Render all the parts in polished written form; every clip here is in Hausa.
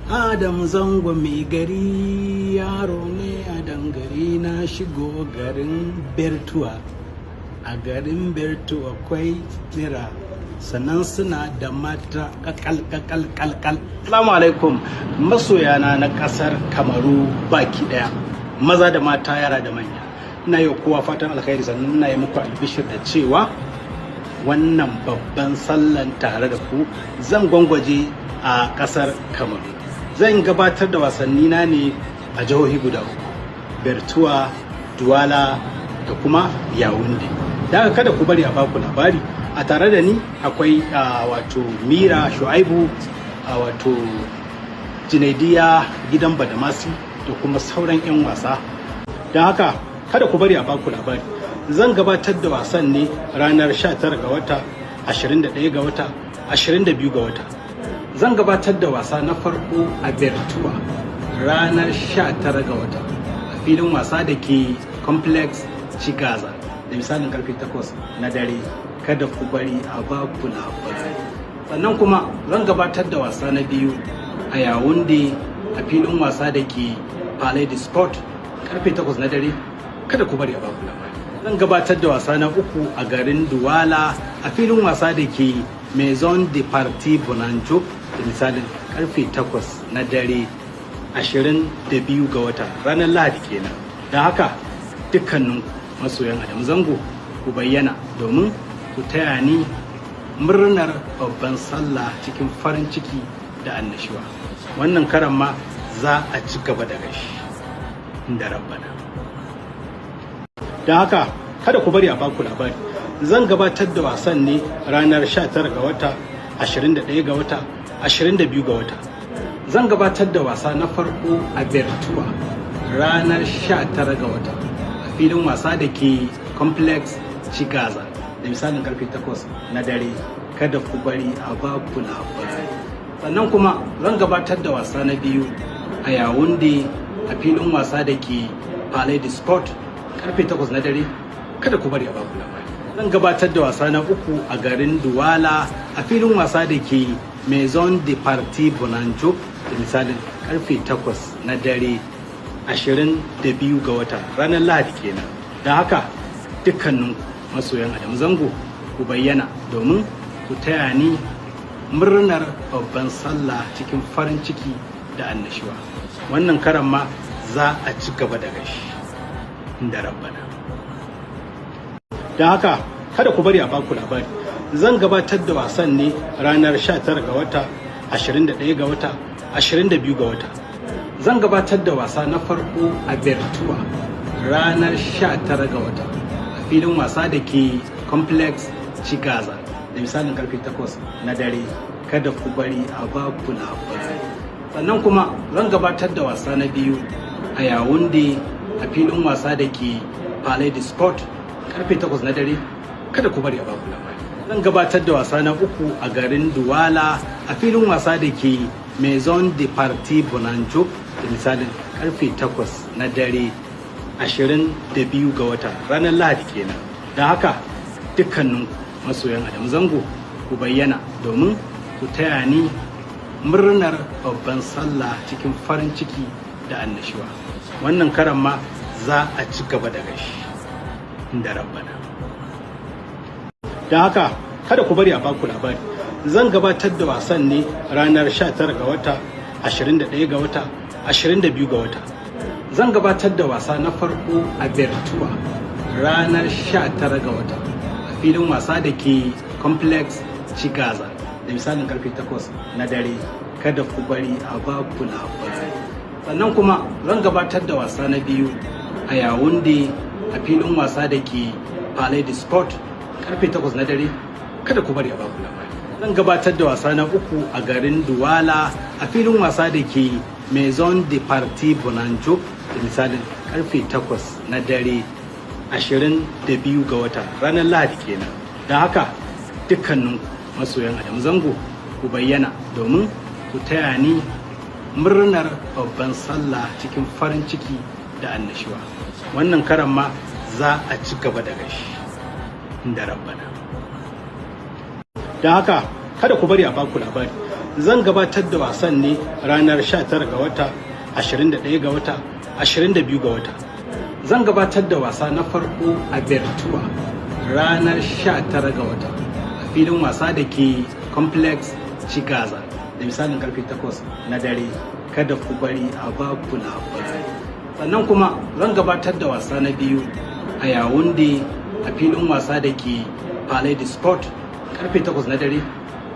Adam Zango mai gari, yaro ne a dangare. Na shigo garin Bertuwa. A garin Bertuwa akwai mira, sannan suna da mata kakal kakal kalkal. Assalamu alaikum masoyana na kasar Kamaru baki daya, maza da mata, yara da manya. Ina yi kowa fatan alkhairi, sannan ina yi muku albishir da cewa wannan babban sallan tare da ku zan gwangwaje a kasar Kamaru. Zan gabatar da wasanni na ne a jihohi guda uku: Bertuwa, Duwala da kuma Yawunde. Da haka kada ku bari a baku labari. A tare da ni akwai wato Mira Shu'aibu, wato Jinaidiya Gidan Badamasi da kuma sauran 'yan wasa. Don haka kada ku bari a baku labari. Zan gabatar da wasan ne ranar 19 ga wata, 21 ga wata, 22 ga wata. Zan gabatar da wasa na farko a Bertuwa ranar 19 ga wata a filin wasa da ke Complex Chigaza da misalin karfe 8 na dare. Kada ku bari a baku labari. Sannan kuma zan gabatar da wasa na biyu a Yawunde a filin wasa da ke Palais de Sport karfe 8 na dare. Kada ku bari a baku labari. Zan gabatar da wasa na uku a garin Duwala a filin wasa da ke Maison de Parti Bonanjo da misalin karfe 8 na dare, 22 ga wata, ranar Lahadi kenan. Don haka dukkanin masoyan Adam Zango, ku bayyana domin ku taya ni murnar babban sallah cikin farin ciki da annashuwa. Wannan karan ma za a ci gaba da gashi da rabbana. Don haka kada ku bari a baku labari. Zan gabatar da wasan ne ranar 19 ga wata, 21 ga wata, 22 ga wata. Zan gabatar da wasa na farko a Bertuwa ranar 19 ga wata a filin wasa da ke Complex Chigaza da misalin karfe 8 na dare. Kada ku bari a baku labari. Sannan kuma zan gabatar da wasa na biyu a Yawunde a filin wasa da ke Palais de Sport karfe 8 na dare. Kada ku bari a baku labari. Zan gabatar da wasa na uku a garin Duwala a filin wasa da ke Maison de Parti Bonanjo da misalin karfe 8 na dare, 22 ga wata, ranar Lahadi kenan. Don haka dukkanin masoyan Adam Zango, ku bayyana domin ku taya ni murnar babban sallah cikin farin ciki da annashuwa. Wannan karan ma za a ci gaba da gashi da rabbana. Don haka kada ku bari a baku labari. Zan gabatar da wasan ne ranar 19 ga wata, 21 ga wata, 22 ga wata. Zan gabatar da wasa na farko a Bertuwa ranar 19 ga wata a filin wasa da ke Complex Chigaza da misalin karfe 8 na dare. Kada ku bari a baku labari. Sannan kuma zan gabatar da wasa na biyu a Yawunde a filin wasa da ke Palais de Sport karfe 8 na dare. Kada ku bari a baku labari. Zan gabatar da wasa na uku a garin Duwala a filin wasa da ke Maison de Parti Bonanjo da misalin karfe 8 na dare, 22 ga wata, ranar Lahadi kenan. Don haka dukkanin masoyan Adam Zango, ku bayyana domin ku taya ni murnar babban sallah cikin farin ciki da annashuwa. Wannan karan ma za a ci gaba da gashi da rabbana. Don haka kada ku bari a baku labari. Zan gabatar da wasan ne ranar 19 ga wata, 21 ga wata, 22 ga wata. Zan gabatar da wasa na farko a Bertuwa ranar 19 ga wata a filin wasa da ke Complex Chigaza da misalin karfe 8 na dare. Kada ku bari a baku labari. Sannan kuma zan gabatar da wasa na biyu a Yawunde a filin wasa da ke Palais de Sport karfe 8 na dare. Kada ku bari a baku labari. Zan gabatar da wasa na uku a garin Duwala a filin wasa da ke Maison de Parti Bonanjo da misalin karfe 8 na dare, 22 ga wata, ranar Lahadi kenan. Don haka dukkanin masoyan Adam Zango, ku bayyana domin ku taya ni murnar babban sallah cikin farin ciki da annashuwa. Wannan karan ma za a ci gaba da gashi da rabbana. Don haka kada ku bari a baku labari. Zan gabatar da wasan ne ranar 19 ga wata, 21 ga wata, 22 ga wata. Zan gabatar da wasa na farko a Bertuwa ranar 19 ga wata a filin wasa da ke Complex Chigaza da misalin karfe 8 na dare. Kada ku bari a ba ku labari. Sannan kuma zan gabatar da wasa na biyu a Yawunde a filin wasa da ke Palais de Sport karfe 8 na dare.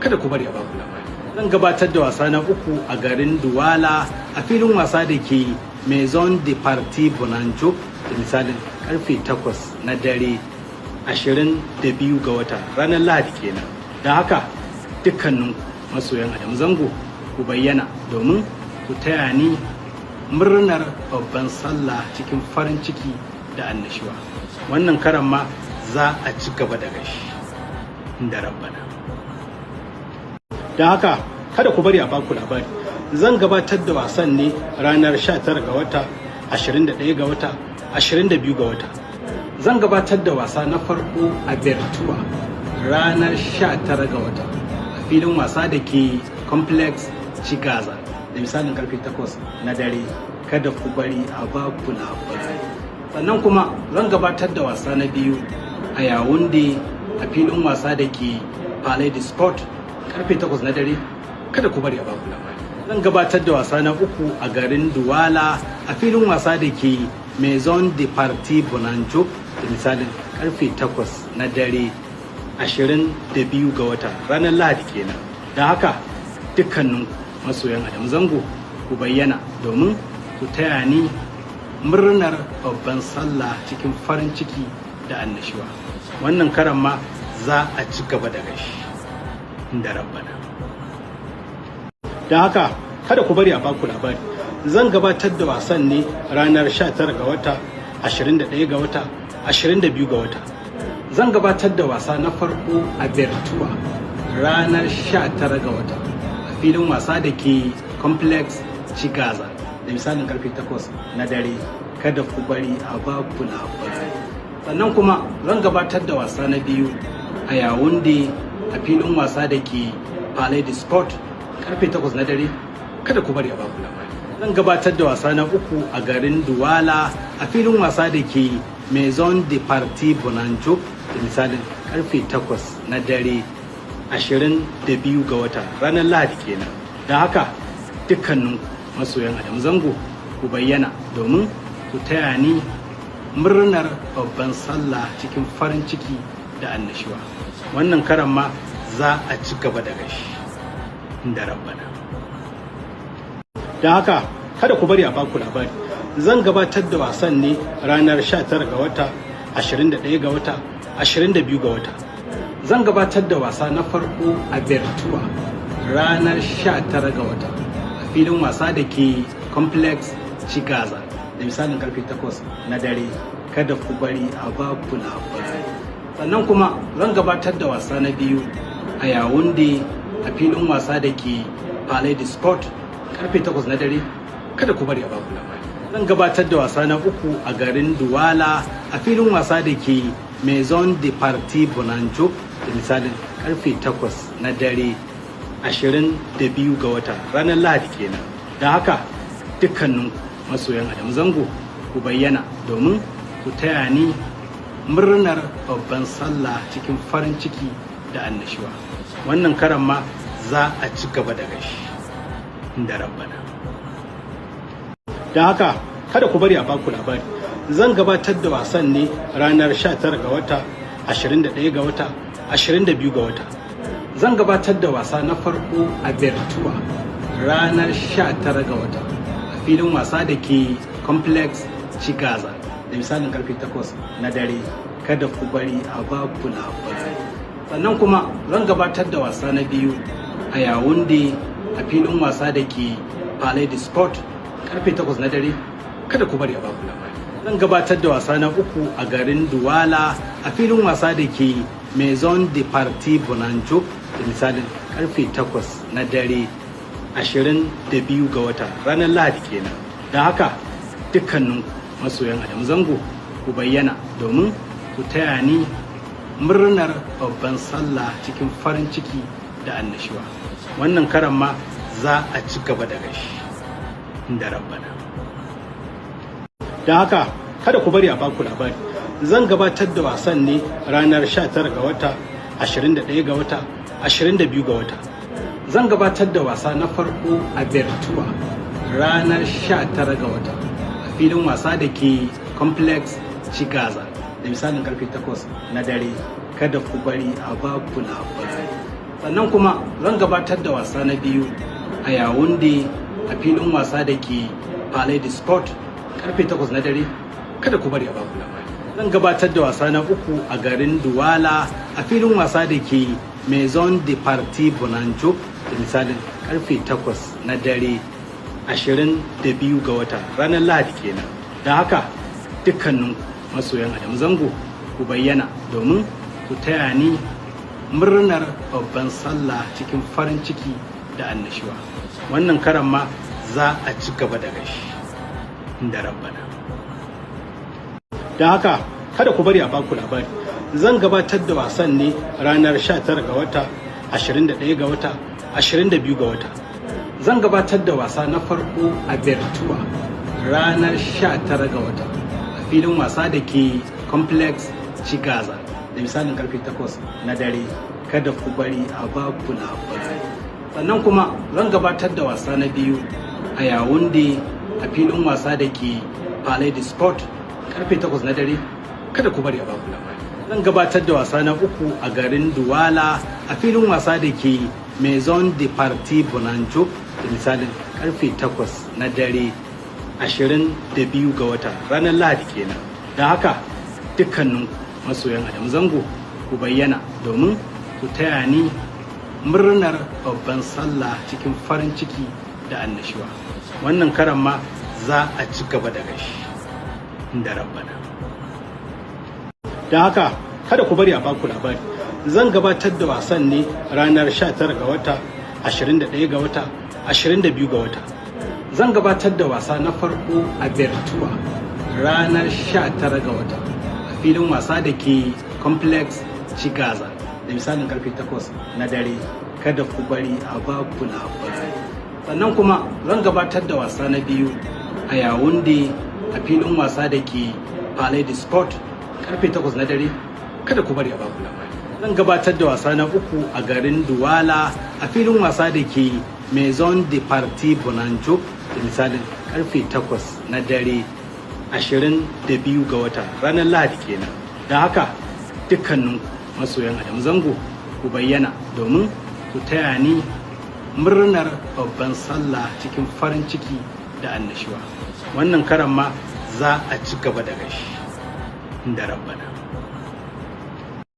Kada ku bari a ba ku labari. Zan gabatar da wasa na uku a garin Duwala a filin wasa da ke Maison de Parti Bonanjo da misalin karfe 8 na dare, 22 ga wata, ranar Lahadi kenan. Don haka dukkanin masoyan Adamu Zango, ku bayyana domin ku taya ni murnar babban sallah cikin farin ciki da annashuwa. Wannan karan ma za a ci gaba da gashi da rabbana. Don haka kada ku bari a baku labari. Zan gabatar da wasan ne ranar 19 ga wata, 21 ga wata, 22 ga wata. Zan gabatar da wasa na farko a Bertuwa ranar 19 ga wata a filin wasa da ke Complex Chigaza da misalin karfe 8 na dare. Kada ku bari a ba ku labari. Sannan kuma zan gabatar da wasa na biyu a Yawunde a filin wasa da ke Palais de Sport karfe 8 na dare. Kada ku bari a ba ku labari. Zan gabatar da wasa na uku a garin Duwala a filin wasa da ke Maison de Parti Bonanjo da misalin karfe 8 na dare, 22 ga wata, ranar Lahadi kenan. Don haka dukkanin masoyan Adamu Zango, ku bayyana domin ku taya ni murnar babban sallah cikin farin ciki da annashuwa. Wannan karan ma za a ci gaba da gashi da rabbana. Don haka kada ku bari a baku labari. Zan gabatar da wasan ne ranar 19 ga wata, 21 ga wata, 22 ga wata. Zan gabatar da wasa na farko a Bertuwa ranar 19 ga wata a filin wasa da ke Complex Chigaza da misalin karfe 8 na dare. Kada ku bari a ba ku labari. Sannan kuma zan gabatar da wasa na biyu a Yawunde a filin wasa da ke Palais de Sport karfe 8 na dare. Kada ku bari a ba ku labari. Zan gabatar da wasa na uku a garin Duwala a filin wasa da ke Maison de Parti Bonanjo da misalin karfe 8 na dare, 22 ga wata, ranar Lahadi kenan. Don haka dukkanin masoyan Adamu Zango, ku bayyana domin ku taya ni murnar babban sallah cikin farin ciki da annashuwa. Wannan karan ma za a ci gaba da gashi da rabbana. Don haka kada ku bari a baku labari. Zan gabatar da wasan ne ranar 19 ga wata, 21 ga wata, 22 ga wata. Zan gabatar da wasa na farko a Bertuwa ranar 19 ga wata a filin wasa da ke Complex Chigaza da misalin karfe 8 na dare. Kada ku bari a ba ku labari. Sannan kuma zan gabatar da wasa na biyu a Yawunde a filin wasa da ke Palais de Sport karfe 8 na dare. Kada ku bari a ba ku labari. Zan gabatar da wasa na uku a garin Duwala a filin wasa da ke Maison de Parti Bonanjo da misalin karfe 8 na dare, 22 ga wata, ranar Lahadi kenan. Don haka dukkanin masoyan Adamu Zango, ku bayyana domin ku taya ni murnar babban sallah cikin farin ciki da annashuwa. Wannan karan ma za a ci gaba da gashi da rabbana. Don haka kada ku bari a baku labari. Zan gabatar da wasan ne ranar 19 ga wata, 21 ga wata, 22 ga wata. Zan gabatar da wasa na farko a Bertuwa ranar 19 ga wata a filin wasa da ke Complex Chigaza da misalin karfe 8 na dare. Kada ku bari a ba ku labari. Sannan kuma zan gabatar da wasa na biyu a Yawunde a filin wasa da ke Palais de Sport karfe 8 na dare. Kada ku bari a ba ku labari. Zan gabatar da wasa na uku a garin Duwala a filin wasa da ke Maison de Parti Bonanjo da misalin karfe 8 na dare, 22 ga wata, ranar Lahadi kenan. Don haka dukkanin masoyan Adamu Zango, ku bayyana domin ku taya ni murnar babban sallah cikin farin ciki da annashuwa. Wannan karan ma za a ci gaba da gashi da rabbana. Don haka kada ku bari a baku labari. Zan gabatar da wasan ne ranar 19 ga wata, 21 ga wata, 22 ga wata. Zan gabatar da wasa na farko a Bertuwa ranar 19 ga wata a filin wasa da ke Complex Chigaza da misalin karfe 8 na dare. Kada ku bari a baku labari. Sannan kuma zan gabatar da wasa na biyu a Yawunde a filin wasa da ke Palais de Sport karfe 8 na dare. Kada ku bari a baku labari. Zan gabatar da wasa na uku a garin Duwala a filin wasa da ke Maison de Parti Bonanjo da misalin karfe 8 na dare, 22 ga wata, ranar Lahadi kenan. Don haka dukkanin masoyan Adamu Zango, ku bayyana domin ku taya ni murnar babban sallah cikin farin ciki da annashuwa. Wannan karan ma za a ci gaba da gashi da rabbana. Don haka kada ku bari a baku labari. Zan gabatar da wasan ne ranar 19 ga wata, 21 ga wata, 22 ga wata. Zan gabatar da wasa na farko a Bertuwa ranar 19 ga wata a filin wasa da ke Complex Chigaza da misalin karfe 8 na dare. Kada ku bari a baku labari. Sannan kuma zan gabatar da wasa na biyu a Yawunde a filin wasa da ke Palais de Sport karfe 8 na dare. Kada ku bari a baku labari. Zan gabatar da wasa na uku a garin Duwala a filin wasa da ke Maison de Parti Bonanjo da misalin karfe 8 na dare, 22 ga wata, ranar Lahadi kenan. Don haka dukkanin masoyan Adamu Zango, ku bayyana domin ku taya ni murnar babban sallah cikin farin ciki da annashuwa. Wannan karan ma za a ci gaba da gashi da rabbana. Don haka kada ku bari a baku labari. Zan gabatar da wasan ne ranar 19 ga wata, 21 ga wata, 22 ga wata. Zan gabatar da wasa na farko a Bertuwa ranar 19 ga wata a filin wasa da ke Complex Chigaza da misalin karfe 8 na dare. Kada ku bari a baku labari. Sannan kuma zan gabatar da wasa na biyu a Yawunde a filin wasa da ke Palais de Sport karfe 8 na dare. Kada ku bari a baku labari. Zan gabatar da wasa na uku a garin Duwala a filin wasa da ke Maison de Parti Bonanjo da misalin karfe 8 na dare, 22 ga wata, ranar Lahadi kenan. Don haka dukkanin masoyan Adamu Zango, ku bayyana domin ku taya ni murnar babban sallah cikin farin ciki da annashuwa. Wannan karan ma za a ci gaba da gashi da rabbana.